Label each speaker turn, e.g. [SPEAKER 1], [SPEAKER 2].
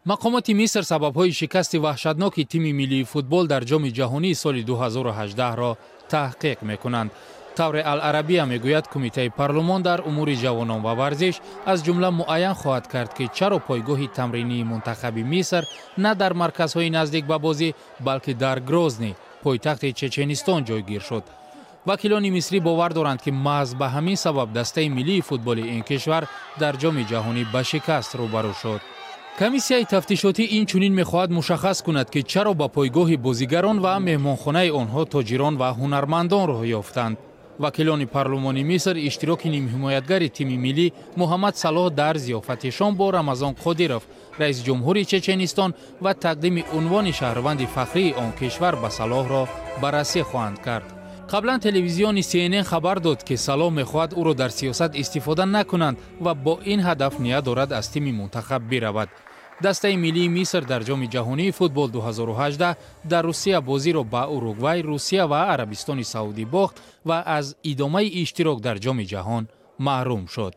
[SPEAKER 1] Мақомоти Миср сабабҳои шикасти ваҳшатноки тими миллии футбол дар Ҷоми ҷаҳонии соли 2018-ро таҳқиқ мекунанд. Тавре Ал-Арабия мегӯяд, кумитаи парлумон дар умури ҷавонон ва варзиш аз ҷумла муайян хоҳад кард, ки чаро пойгоҳи тамринии мунтахаби Миср на дар марказҳои наздик ба бозӣ, балки дар Грозний, пойтахти Чеченистон, ҷойгир шуд. Вакилони мисрӣ бовар доранд, ки маҳз ба ҳамин сабаб дастаи миллии футболи ин кишвар дар Ҷоми ҷаҳонӣ ба шикаст рӯбарӯ шуд. Комиссияи тафтишотӣ инчунин мехоҳад мушаххас кунад, ки чаро ба пойгоҳи бозигарон ва меҳмонхонаи онҳо тоҷирон ва ҳунармандон роҳ ёфтанд. Вакилони парлумони Миср иштироки нимҳимоятгари тими миллӣ Муҳаммад Салоҳ дар зиёфати шом бо Рамазон Қодиров, раиси ҷумҳури Чеченистон, ва тақдими унвони шаҳрванди фахрии он кишвар ба Салоҳро баррасӣ хоҳанд кард. Қаблан телевизиони CNN хабар дод, ки Салоҳ мехоҳад ӯро дар сиёсат истифода накунанд ва бо ин ҳадаф ният дорад аз тими мунтахаб биравад. Дастаи миллии Миср дар Ҷоми ҷаҳонии футбол 2018 дар Русия бозиро ба Уругвай, Русия ва Арабистони Саудӣ бохт ва аз идомаи иштирок дар Ҷоми ҷаҳон маҳрум шуд.